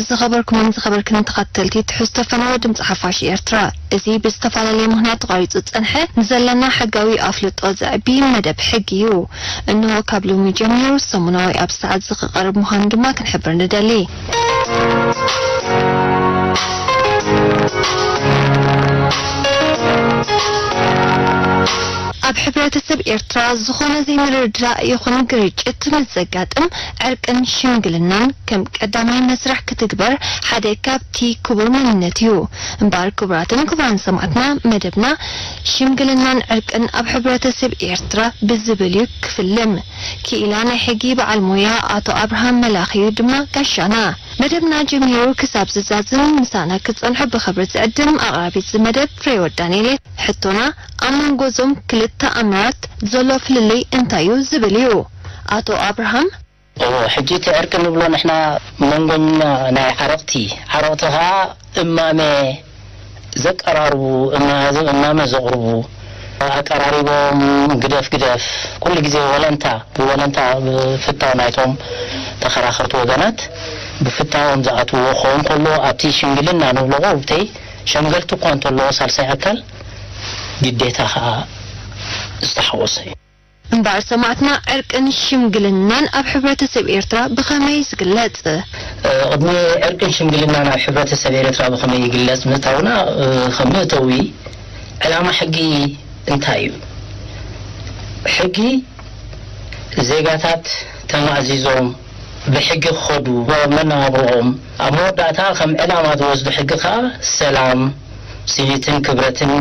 ዝኸበርኩምን ዝኸበርክን ተኸተልቲ ትሕዝቶ ፈነወ ድምፂ ሓፋሽ ኤርትራ፣ እዚ ብዝተፈላለየ ምኽንያት ተቋሪፁ ዝፀንሐ ንዘለና ሕጋዊ ኣፍልጦ ዘዕቢ መደብ ሕጊ እዩ። እንሆ ካብ ሎሚ ጀሚሩ ሰሙናዊ ኣብ ሰዓት እዚ ክቐርብ ምዃኑ ድማ ክንሕብር ንደሊ። ኣብ ሕብረተሰብ ኤርትራ ዝኾነ ዘይምርድዳእ ይኹን ግርጭት ምስ ዘጋጥም ዕርቅን ሽምግልናን ከም ቀዳማይ መስርሕ ክትግበር ሓደ ካብቲ ክቡር መንነት እዩ። እምበኣር ክቡራትን ክቡራን ሰማዕትና፣ መደብና ሽምግልናን ዕርቅን ኣብ ሕብረተሰብ ኤርትራ ብዝብል እዩ ክፍልም። ክኢላ ናይ ሕጊ በዓል ሞያ ኣቶ ኣብርሃም መላኺ እዩ ድማ ጋሻና። መደብና ጀሚሩ ክሳብ ዝዛዝም ምሳና ክጸንሑ ብኽብሪ ዝዕድም ኣቕራቢት እዚ መደብ ፍሬወት ዳንኤል እየ። ሕቶና፣ ኣብ መንጎ እዞም ክልተ ኣምራት ዘሎ ፍልልይ እንታይ እዩ ዝብል እዩ። ኣቶ ኣብርሃም። እዎ፣ ሕጂ እቲ ዕርቂ ንብሎ ንሕና መንጎኛ ናይ ዓረቕቲ፣ ዓረቕቲ ኸኣ እማመ ዘቀራርቡ፣ እማ-፣ እማመ ዘቕርቡ፣ ኣቀራሪቦም ግደፍ ግደፍ፣ ኩሉ ግዜ ወለንታ ብወለንታ ብፍታው ናይቶም ተኸራኸርቲ ወገናት ብፍታዎም ዝኣትውዎ ክኸውን ከሎ፣ ኣብቲ ሽምግልና ንብሎ፣ ቆብተይ ሸምገልቲ እኳ እንተለዎ ሳልሳይ ኣካል ግዴታ ኸኣ ዝተሓወሰ እዩ። እምበኣር ሰማዕትና፣ ዕርቅን ሽምግልናን ኣብ ሕብረተሰብ ኤርትራ ብኸመይ ዝግለጽ? እ፣ ቅድሚ ዕርቅን ሽምግልናን ኣብ ሕብረተሰብ ኤርትራ ብኸመይ ይግለጽ ምእታውና፣ እ፣ ከም መእተዊ፣ ዕላማ ሕጊ እንታይ እዩ? ሕጊ ዜጋታት ተማእዚዞም ብሕጊ ክኸዱ፣ መነባብሮኦም ኣብ መወዳእታ ከም ዕላማ ዝወስዱ ሕጊ ከኣ ሰላም፣ ስኒትን ክብረትን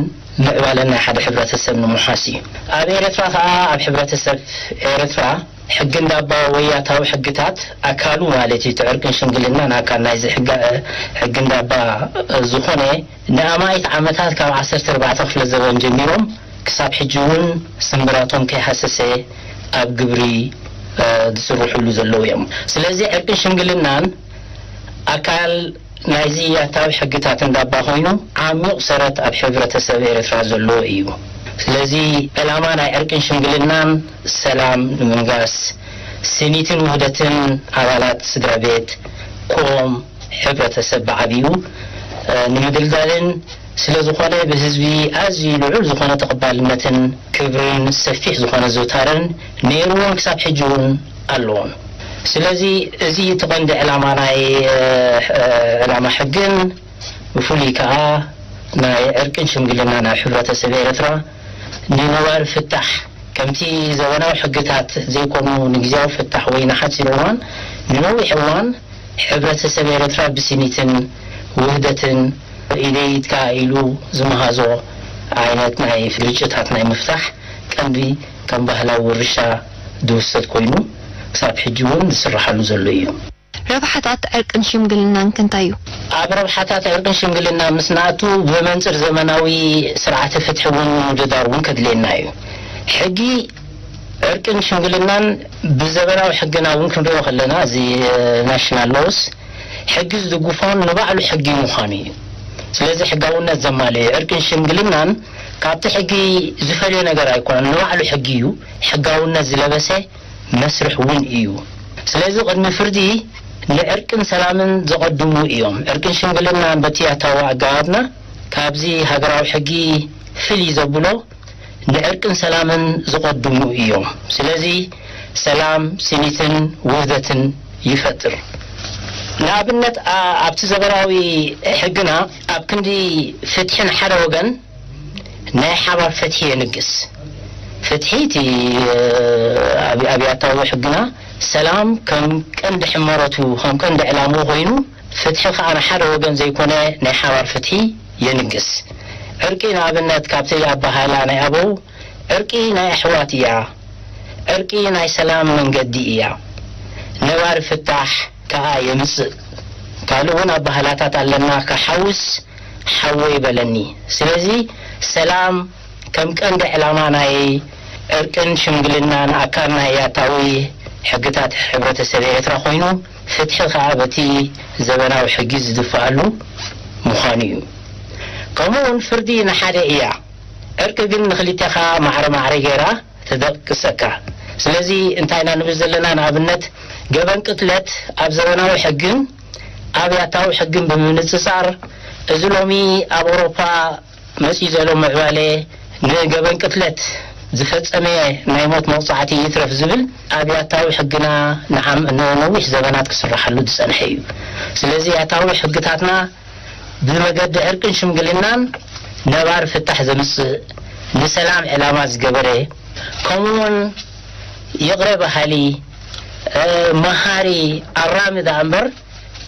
ምዕባለን ናይ ሓደ ሕብረተሰብ ንምውሓስ እዩ። ኣብ ኤርትራ ከኣ፣ ኣብ ሕብረተሰብ ኤርትራ፣ ሕጊ እንዳባ ወይ ያታዊ ሕግታት ኣካሉ ማለት እዩ፣ እቲ ዕርቅን ሽምግልናን ኣካል ናይዚ ሕጋ-፣ ሕጊ እንዳባ ዝኾነ፣ ንኣማኢት ዓመታት ካብ ዓሰርተ ኣርባዕተ ክፍለ ዘበን ጀሚሮም ክሳብ ሕጂ እውን ስምብራቶም ከይሃሰሰ ኣብ ግብሪ፣ እ፣ ዝስርሕሉ ዘለዉ እዮም። ስለዚ ዕርቅን ሽምግልናን ኣካል ናይዚ ያታዊ ሕግታት እንዳባ ኮይኑ ዓሚቕ ሰረት ኣብ ሕብረተሰብ ኤርትራ ዘለዎ እዩ። ስለዚ ዕላማ ናይ ዕርቅን ሽምግልናን ሰላም ንምንጋስ፣ ስኒትን ውህደትን ኣባላት ስድራ ቤት፣ ኮም፣ ሕብረተሰብ ብዓቢኡ፣ እ፣ ንምድልዳልን ስለ ዝኾነ ብህዝቢ ኣዝዩ ልዑል ዝኾነ ተቐባልነትን ክብርን ሰፊሕ ዝኾነ ዝውታርን ነይርዎን ክሳብ ሕጂ እውን ኣለዎን። ስለዚ እዚ እቲ ቀንዲ ዕላማ ናይ፣ እ፣ ዕላማ ሕግን ብፍሉይ ከኣ ናይ ዕርቅን ሽምግልናን ኣብ ሕብረተሰብ ኤርትራ ንነባሪ ፍታሕ፣ ከምቲ ዘበናዊ ሕግታት ዘይኮኑ ንግዝያዊ ፍታሕ ወይ ንሓጺር እዋን፣ ንነዊሕ እዋን ሕብረተሰብ ኤርትራ ብስኒትን ውህደትን ኢደይ ኢድካ ኢሉ ዝመሃዞ ዓይነት ናይ ግርጭታት ናይ ምፍታሕ ቀንዲ ከም ባህላዊ ውርሻ ዝውሰድ ኮይኑ፣ ክሳብ ሕጂ እውን ዝስረሓሉ ዘሎ እዩ። ረብሓታት ዕርቅን ሽምግልናን ከ እንታይ እዩ? ኣብ ረብሓታት ዕርቅን ሽምግልና ምስ ንኣቱ፣ ብመንጽር ዘመናዊ ስርዓተ ፍትሒ እውን ምውድዳር እውን ከድልየና እዩ። ሕጊ ዕርቅን ሽምግልናን ብዘበናዊ ሕግና እውን ክንሪኦ ከለና፣ እዚ ናሽናል ሎስ፣ ሕጊ ዝድግፎን ንባዕሉ ሕጊ ምዃኑ እዩ። ስለዚ ሕጋውነት ዘማልእ እዩ። ዕርቅን ሽምግልናን ካብቲ ሕጊ ዝፈልዮ ነገር ኣይኮነን። ንባዕሉ ሕጊ እዩ። ሕጋውነት ዝለበሰ መስርሕ እውን እዩ። ስለዚ ቅድሚ ፍርዲ ንዕርቅን ሰላምን ዘቐድሙ እዮም። ዕርቅን ሽምግልናን በቲ ያታዊ ኣገባብና ካብዚ ሃገራዊ ሕጊ ፍልይ ዘብሎ ንዕርቅን ሰላምን ዝቐድሙ እዮም። ስለዚ ሰላም፣ ስኒትን ውህደትን ይፈጥር። ንኣብነት፣ ኣ-፣ ኣብቲ ዘበናዊ ሕግና ኣብ ክንዲ ፍትሒ ንሓደ ወገን ናይ ሓባር ፍትሒ የንግስ። ፍትሒ እቲ፣ እ፣ ኣብ-፣ ኣብያታዊ ሕግና ሰላም ከም ቀንዲ ሕመረቱ፣ ከም ቀንዲ ዕላምኡ ኮይኑ፣ ፍትሒ ከኣ ንሓደ ወገን ዘይኮነ ናይ ሓባር ፍትሒ የንግስ። ዕርቂ ንኣብነት ካብቲ ኣበሃህላ ናይ ኣበው፣ ዕርቂ ናይ ኣሕዋት እያ። ዕርቂ ናይ ሰላም መንገዲ እያ። ነባሪ ፍታሕ ከኣ የምጽእ። ካልእ እውን ኣበሃህላታት ኣለና፣ ክሓውስ ሓወይ በለኒ። ስለዚ ሰላም ከም ቀንዲ ዕላማ ናይ ዕርቅን ሽምግልናን ኣካል ናይ ያታዊ ሕግታት ሕብረተሰብ ኤርትራ ኮይኑ፣ ፍትሒ ከኣ በቲ ዘበናዊ ሕጊ ዝድፍኣሉ ምዃኑ እዩ። ከምኡ እውን ፍርዲ ንሓደ እያ፣ ዕርቂ ግን ንኽልቴኻ ማዕረ ማዕረ ገይራ ትደቅሰካ። ስለዚ እንታይ ኢና ንብል ዘለና? ንኣብነት ገበን ቅትለት ኣብ ዘበናዊ ሕግን ኣብያታዊ ሕግን ብምንጽጻር፣ እዚ ሎሚ ኣብ ኣውሮፓ መጺኡ ዘሎ ምዕባለ፣ ንገበን ቅትለት ዝፈጸመ ናይ ሞት መቕጻዕቲ ይትረፍ ዝብል ኣብያታዊ ሕግና ንዓም-፣ ንነዊሕ ዘበናት ክስርሓሉ ዝጸንሐ እዩ። ስለዚ ያታዊ ሕግታትና ብመገዲ ዕርቅን ሽምግልናን ነባሪ ፍታሕ ዘምጽእ፣ ንሰላም ዕላማ ዝገበረ፣ ከምኡውን ይቕረ በሃሊ፣ እ፣ መሃሪ፣ ኣራሚ ደኣ እምበር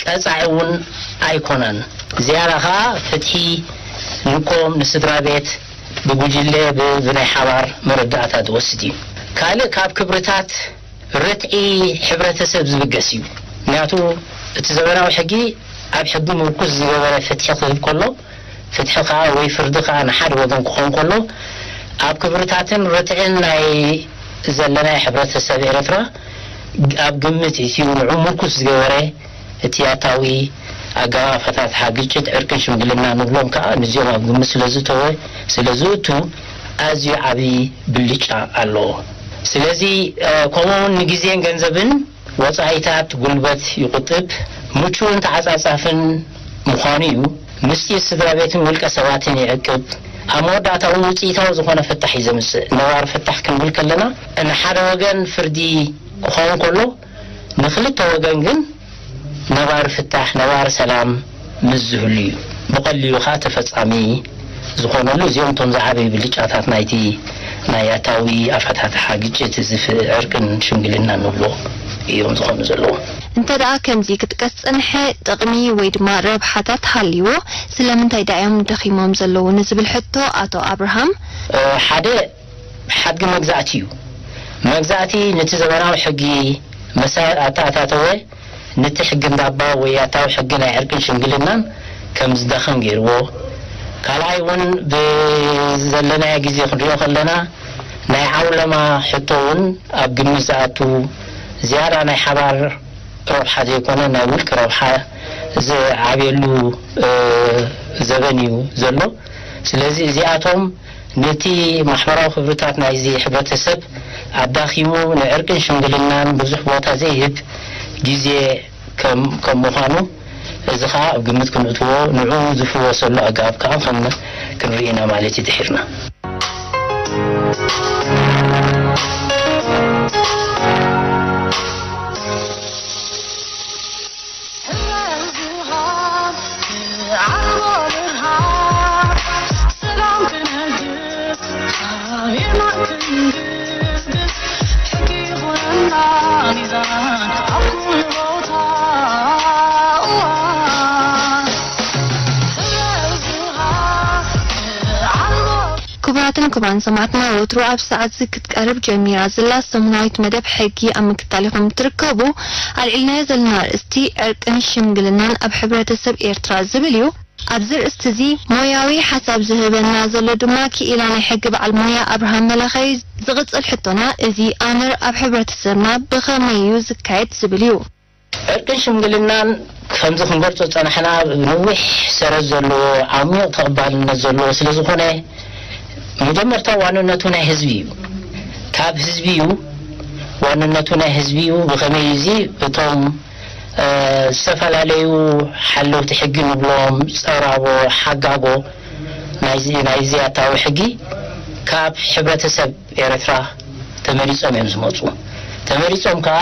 ቀጻዒ እውን ኣይኮነን። ዝያዳ ኸኣ ፍትሒ ንኮም፣ ንስድራ ቤት፣ ብጉጅለ፣ ብ-፣ ብናይ ሓባር መረዳእታ ዝወስድ እዩ። ካልእ ካብ ክብርታት ርትዒ ሕብረተሰብ ዝብገስ እዩ። ምክንያቱ እቲ ዘበናዊ ሕጊ ኣብ ሕጊ ምርኩስ ዝገበረ ፍትሒ ክህብ ከሎ፣ ፍትሒ ከኣ ወይ ፍርዲ ከኣ ንሓደ ወገን ክኾን ከሎ፣ ኣብ ክብርታትን ርትዕን ናይ ዘለናይ ሕብረተሰብ ኤርትራ ኣብ ግምት እትዩ ንዑ ምርኩስ ዝገበረ እቲ ያታዊ ኣገባብ ኣፈታትሓ ግጭት ዕርቅን ሽምግልና ንብሎም ከኣ ንዚኦም ኣብ ግምት ስለ ዝተወ-፣ ስለ ዝእቱ ኣዝዩ ዓቢ ብልጫ ኣለዎ። ስለዚ፣ እ፣ ከምኡውን ንግዜን ገንዘብን ወጻኢታት ጉልበት ይቑጥብ፣ ምቹውን ተዓጻጻፍን ምዃኑ እዩ። ምስጢር ስድራ ቤትን ውልቀ ሰባትን ይዕቅብ። ኣብ መወዳእታ እውን ውጽኢታዊ ዝኾነ ፍታሕ እዩ ዘምጽእ። ነባሪ ፍታሕ ክንብል ከለና፣ ንሓደ ወገን ፍርዲ ክኸውን ከሎ፣ ንኽልተ ወገን ግን ነባሪ ፍታሕ፣ ነባሪ ሰላም ምስ ዝህሉ እዩ ብቐሊሉ ኸኣ ተፈጻሚ ዝኾነሉ። እዚኦም እቶም ዝዓበዩ ብልጫታት ናይቲ ናይ ያታዊ ኣፈታትሓ ግጭት፣ እዚ ፍ-፣ ዕርቅን ሽምግልናን ንብሎ እዮም ዝኾኑ ዘለዉ። እንተ ደኣ ከምዚ ክጥቀስ ጸንሐ፣ ጥቕሚ ወይ ድማ ረብሓታት ሃልይዎ፣ ስለምንታይ ደኣ እዮም ደኺሞም ዘለዉ ንዝብል ሕቶ ኣቶ ኣብርሃም፣ እ፣ ሓደ ሓድጊ መግዛእቲ እዩ። መግዛእቲ ነቲ ዘበናዊ ሕጊ መሰረት ኣተኣታተወ፣ ነቲ ሕጊ እንዳባ ወይ ኣታዊ ሕጊ ናይ ዕርቅን ሽምግልናን ከም ዝዳኸም ገይርዎ። ካልኣይ እውን ብዘለናዮ ግዜ ክንሪኦ ከለና ናይ ዓውለማ ሕቶ እውን ኣብ ግምት ዝኣቱ ዝያዳ ናይ ሓባር ረብሓ ዘይኮነ ናይ ውልቂ ረብሓ ዝዓብየሉ፣ እ፣ ዘበን እዩ ዘሎ። ስለዚ እዚኣቶም ነቲ ማሕበራዊ ክብርታት ናይዚ ሕብረተሰብ ኣዳኺሙ ንዕርቅን ሽምግልናን ብዙሕ ቦታ ዘይህብ ግዜ ከም፣ ከም ምዃኑ እዚ ኸኣ ኣብ ግምት ክንእትዎ ንዑ ዝፍወሰሉ ኣገባብ ከኣ ከም ክንርኢ ኢና ማለት እዩ ድሒርና። ክቡራትን ክቡራን ሰማዕትና፣ ወትሩ ኣብ ሰዓት እዚ ክትቀርብ ጀሚራ ዘላ ሰሙናዊት መደብ ሕጊ ኣብ ምክትታል ኢኹም ትርከቡ። ኣልዒልናዮ ዘለና ኣርእስቲ ዕርቅን ሽምግልናን ኣብ ሕብረተሰብ ኤርትራ ዝብል እዩ። ኣብዚ ርእስቲ እዚ ሞያዊ ሓሳብ ዝህበና ዘሎ ድማ ክኢላ ናይ ሕጊ በዓል ሞያ ኣብርሃም መላኸ እዩ። ዝቕጽል ሕቶና እዚ ኣምር ኣብ ሕብረተሰብና ብኸመይ እዩ ዝካየድ ዝብል እዩ። ዕርቅን ሽምግልናን ከምዚ ክንገልጾ ዝጸናሕና ነዊሕ ሰረት ዘለዎ፣ ዓሚቕ ተቐባልነት ዘለዎ ስለ ዝኾነ፣ መጀመርታ ዋንነቱ ናይ ህዝቢ እዩ። ካብ ህዝቢ እዩ። ዋንነቱ ናይ ህዝቢ እዩ። ብኸመይ እዚ እቶም፣ እ፣ ዝተፈላለዩ ሓለውቲ ሕጊ ንብሎም፣ ጸራቦ፣ ሓጋጎ ናይዚ፣ ናይዚ ኣታዊ ሕጊ ካብ ሕብረተሰብ ኤርትራ ተመሪጾም እዮም ዝመጹ። ተመሪጾም ከኣ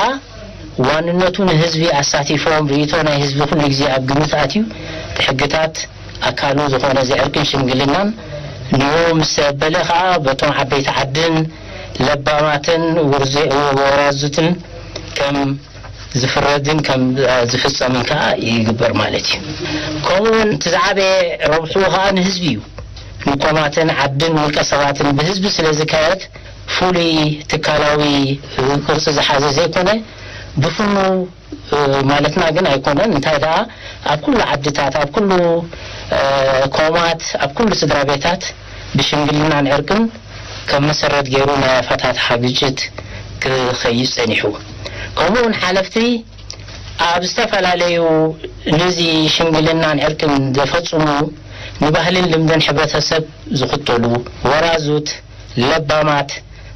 ዋንነቱ ንህዝቢ ኣሳቲፎም፣ ርእይቶ ናይ ህዝቢ ኩሉ ግዜ ኣብ ግምት ኣትዩ፣ እቲ ሕግታት ኣካሉ ዝኾነ እዚ ዕርቅን ሽምግልናን ንዑ ምስ በለ ከኣ በቶም ዓበይቲ ዓድን ለባማትን ውርዘ-፣ ወራዙትን ከም ዝፍረድን ከም ዝፍጸምን ከኣ ይግበር ማለት እዩ። ከምኡ እውን እቲ ዝዓበየ ረብሕኡ ከኣ ንህዝቢ እዩ። ንኮማትን ዓድን ውልቀ ሰባትን ብህዝቢ ስለ ዝካየድ ፍሉይ ትካላዊ ቅርጺ ዝሓዘ ዘይኮነ፣ ብፍኑ ማለትና ግን ኣይኮነን። እንታይ ደኣ፣ ኣብ ኩሉ ዓድታት፣ ኣብ ኩሉ፣ እ፣ ኮማት፣ ኣብ ኩሉ ስድራ ቤታት ብሽምግልናን ዕርቅን ከም መሰረት ገይሩ ናይ ኣፈታትሓ ግጭት ክኸይድ ጸኒሑ። ከምኡውን ሓለፍቲ ኣብ ዝተፈላለዩ ነዚ ሽምግልናን ዕርቅን ዘፈጽሙ፣ ንባህልን ልምድን ሕብረተሰብ ዝኽተሉ፣ ወራዙት፣ ለባማት፣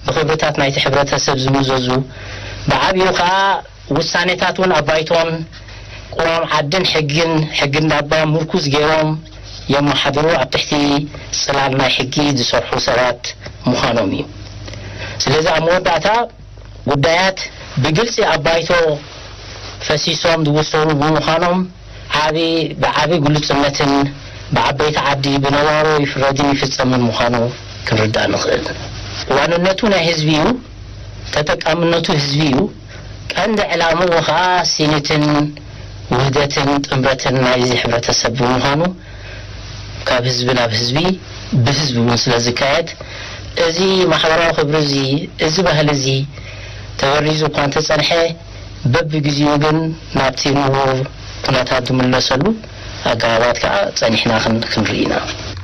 ብኽብርታት ናይቲ ሕብረተሰብ ዝምዘዙ፣ ብዓብዩ ከኣ ውሳኔታት እውን ኣብ ባይቶን ቅዋም ዓድን ሕግን ሕጊ እንዳባ ምርኩዝ ገይሮም የመሓድሩ ኣብ ትሕቲ ጽላል ናይ ሕጊ ዝሰርሑ ሰባት ምዃኖም እዩ። ስለዚ ኣብ መወዳእታ ጉዳያት ብግልጺ ኣብ ባይቶ ፈሲሶም ዝውሰኑ ብምዃኖም ዓቢ ብዓቢ ግሉጽነትን ብዓበይቲ ዓዲ ብነባሮ ይፍረድን ይፍጸምን ምዃኑ ክንርዳእ ንኽእል። ዋንነቱ ናይ ህዝቢ እዩ፣ ተጠቃምነቱ ህዝቢ እዩ። ቀንዲ ዕላምኡ ኸኣ ሲኒትን ውህደትን ጥምረትን ናይዚ ሕብረተሰብ ብምዃኑ ካብ ህዝቢ ናብ ህዝቢ ብህዝቢ እውን ስለ ዝካየድ እዚ ማሕበራዊ ክብሪ እዚ እዚ ባህሊ እዚ ተበሪዙ እኳ እንተጸንሐ በብግዜኡ ግን ናብቲ ንቡር ኩነታት ዝምለሰሉ ኣገባባት ከኣ ጸኒሕና ክን- ክንርኢ ኢና።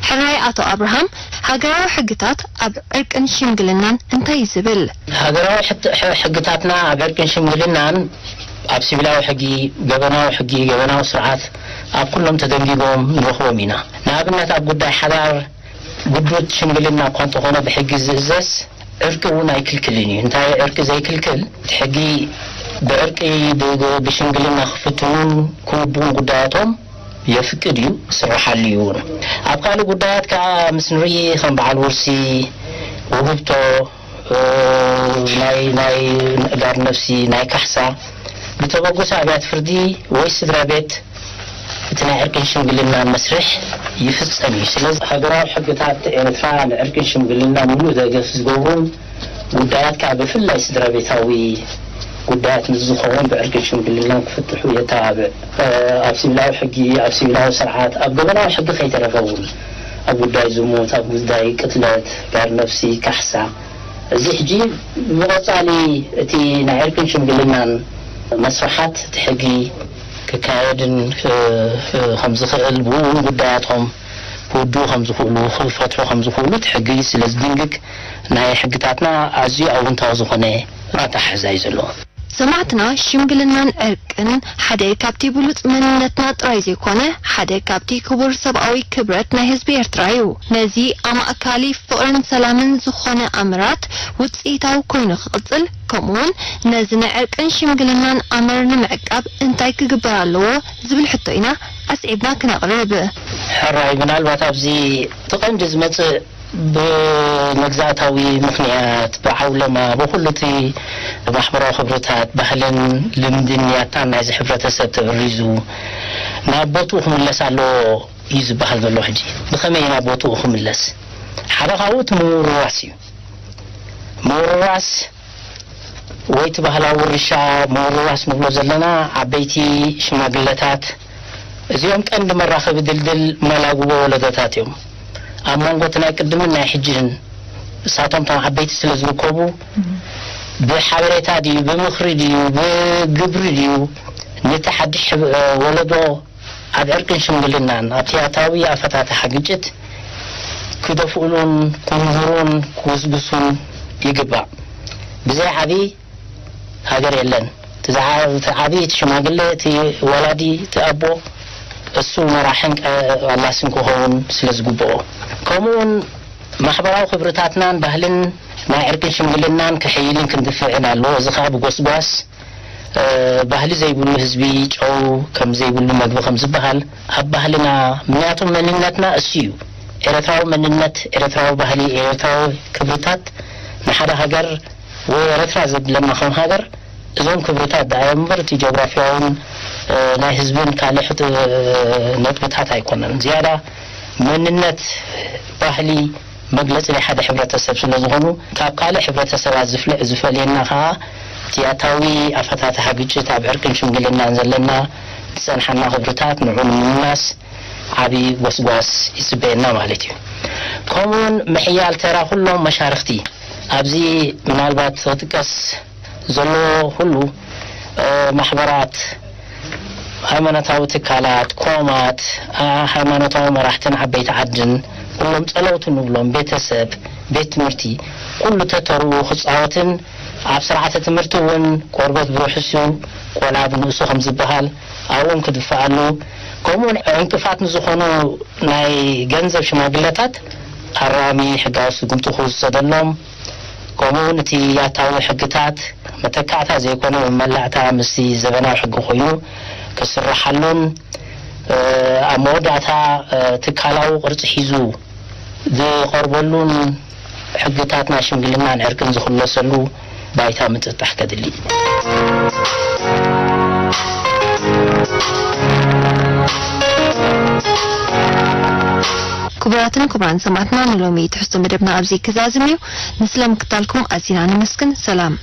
ሕራይ ኣቶ ኣብርሃም፣ ሃገራዊ ሕግታት ኣብ ዕርቅን ሽምግልናን እንታይ እዩ ዝብል? ሃገራዊ ሕት- ሕ- ሕግታትና ኣብ ዕርቅን ሽምግልናን ኣብ ሲቪላዊ ሕጊ፣ ገበናዊ ሕጊ፣ ገበናዊ ስርዓት ኣብ ኩሎም ተደንጊጎም ንረኽቦም ኢና። ንኣብነት ኣብ ጉዳይ ሓዳር ግዱድ ሽምግልና እኳ እንተኾነ ብሕጊ ዝእዘዝ ዕርቂ እውን ኣይክልክልን እዩ። እንታይ ዕርቂ ዘይክልክል? እቲ ሕጊ ብዕርቂ ብ- ብ- ብሽምግልና ክፍትኑን ክውድኡን ጉዳያቶም የፍቅድ እዩ፣ ስርሓሉ እዩ እውን። ኣብ ካልእ ጉዳያት ከዓ ምስ ንርኢ ከም በዓል ውርሲ፣ ውህብቶ፣ እ፣ ናይ ናይ ጋር ነፍሲ ናይ ካሕሳ ብተበገሶ ኣብያት ፍርዲ ወይ ስድራ ቤት እቲ ናይ ዕርቅን ሽምግልናን መስርሕ ይፍጸም እዩ። ስለዚ ሃገራዊ ሕግታት ኤርትራ ንዕርቅን ሽምግልና ምሉእ ደገፍ ዝገብሩን ጉዳያት ከዓ ብፍላይ ስድራ ቤታዊ ጉዳያት ምስ ዝኸውን ብዕርቅን ሽምግልናን ክፍትሑ የተባብዕ። እ፣ ኣብ ሲቪላዊ ሕጊ፣ ኣብ ሲቪላዊ ስርዓት፣ ኣብ ገበናዊ ሕጊ ከይተረፈ እውን ኣብ ጉዳይ ዝሙት፣ ኣብ ጉዳይ ቅትለት፣ ጋር ነፍሲ፣ ካሕሳ፣ እዚ ሕጂ ብቐጻሊ እቲ ናይ ዕርቅን ሽምግልናን መስርሓት እቲ ሕጊ ክካየድን ክ- ክ- ከም ዝኽእል ብኡ እውን ጉዳያቶም ክውድኡ ከም ዝኽእሉ ክፈትሑ ከም ዝኽእሉ እቲ ሕጊ ስለ ዝድንግግ ናይ ሕግታትና ኣዝዩ ኣውንታዊ ዝኾነ ኣተሓሕዛ እዩ ዘለዎ። ሰማዕትና፣ ሽምግልናን ዕርቅን ሓደ ካብቲ ብሉጽ መንነትና ጥራይ ዘይኮነ ሓደ ካብቲ ክቡር ሰብኣዊ ክብረት ናይ ህዝቢ ኤርትራ እዩ። ነዚ ኣማእካሊ ፍቕርን ሰላምን ዝኾነ ኣምራት ውጽኢታዊ ኮይኑ ክቕጽል፣ ከምኡውን ነዚ ናይ ዕርቅን ሽምግልናን ኣምር ንምዕቃብ እንታይ ክግበር ኣለዎ ዝብል ሕቶ ኢና ኣስዒብና ክነቕርብ። ሕራይ፣ ምናልባት ኣብዚ እቲ ቀንዲ ዝመጽእ ብመግዛእታዊ ምኽንያት፣ ብዓውለማ፣ ብኹሉ እቲ ማሕበራዊ ክብርታት፣ ባህልን ልምድን ያታን ናይዚ ሕብረተሰብ ተበሪዙ ናብ ቦትኡ ክምለስ ኣለዎ እዩ ዝበሃል ዘሎ። ሕጂ ብኸመይ ናብ ቦትኡ ክምለስ? ሓደ ካብኡ እቲ ምውርዋስ እዩ። ምውርዋስ ወይ እቲ ባህላዊ ውርሻ ምውርዋስ ንብሎ ዘለና ዓበይቲ ሽማግለታት እዚኦም ቀንዲ መራኸቢ ድልድል መላግቦ ወለዶታት እዮም። ኣብ መንጎ እቲ ናይ ቅድምን ናይ ሕጅን እሳቶም እቶም ዓበይቲ ስለ ዝርከቡ ብሓበሬታ ድዩ ብምኽሪ ድዩ ብግብሪ ድዩ ነቲ ሓድሽ ወለዶ ኣብ ዕርቅን ሽምግልናን ኣብቲ ያታዊ ኣፈታትሓ ግጭት ክደፍኡሉን ክምህሩን ክውስብሱን ይግባእ። ብዘይ ዓቢ ሃገር የለን። እቲ ዝዓ- እቲ ዓቢ እቲ ሽማግለ እቲ ወላዲ እቲ ኣቦ እሱ መራሕን ቀ- ኣላስን ክኸውን ስለ ዝግብኦ ከምኡውን ማሕበራዊ ክብርታትናን ባህልን ናይ ዕርቅን ሽምግልናን ክሕይልን ክንድፍዕን ኣለዎ። እዚ ከዓ ብጎስጓስ ባህሊ ዘይብሉ ህዝቢ ጨው ከም ዘይብሉ መግቢ ከም ዝበሃል ኣብ ባህልና ምክንያቱ መንነትና እሱ እዩ። ኤርትራዊ መንነት ኤርትራዊ ባህሊ ኤርትራዊ ክብርታት ንሓደ ሃገር ወይ ኤርትራ ዘድለና ከም ሃገር እዞም ክብርታት ደኣ እዮም እምበር እቲ ጂኦግራፊያውን ናይ ህዝብን ካልእ ነጥብታት ኣይኮነን። ዝያዳ መንነት ባህሊ መግለፂ ናይ ሓደ ሕብረተሰብ ስለ ዝኾኑ ካብ ካልእ ሕብረተሰባት ዝፍለ- ዝፈልየና ከዓ እቲ ያታዊ ኣፈታትሓ ግጭት ኣብ ዕርቅን ሽምግልናን ዘለና ዝፀንሓና ክብርታት ንዑ ንምምላስ ዓብዪ ጎስጓስ ይፅበየና ማለት እዩ። ከምኡውን ምሕያል ተራ ኩሎም መሻርክቲ ኣብዚ ምናልባት ክጥቀስ ዘለዎ ኩሉ ማሕበራት፣ ሃይማኖታዊ ትካላት፣ ኮማት፣ ሃይማኖታዊ መራሕትን ዓበይቲ ዓድን ኩሎም ፀለውቲ ንብሎም ቤተሰብ፣ ቤት ትምህርቲ ኩሉ ተተርኡ ክፃወትን ኣብ ስርዓተ ትምህርቲ እውን ቆርበት ብርሑሱ ቆልዓ ብንእሱ ከም ዝበሃል ኣብኡን ክድፍኣሉ ከምኡውን ዕንቅፋት ንዝኾኑ ናይ ገንዘብ ሽማግለታት ኣራሚ ሕጋዊ ስጉምቲ ክውሰደሎም ከምኡውን እቲ ያታዊ ሕግታት መተካእታ ዘይኮነ መመላእታ ምስቲ ዘበናዊ ሕጊ ኮይኑ ክስርሓሉን ኣብ መወዳእታ ትካላዊ ቅርፂ ሒዙ ዝቐርበሉን ሕግታት ናይ ሽምግልናን ዕርቅን ዝኽለሰሉ ባይታ ምጥጣሕ ከድሊ እዩ። ክቡራትን ክቡራን ሰማዕትና፣ ንሎሚ ትሕዝቶ መደብና ኣብዚ ክዛዝም እዩ። ንስለ ምክታልኩም ኣዚና ነመስግን። ሰላም።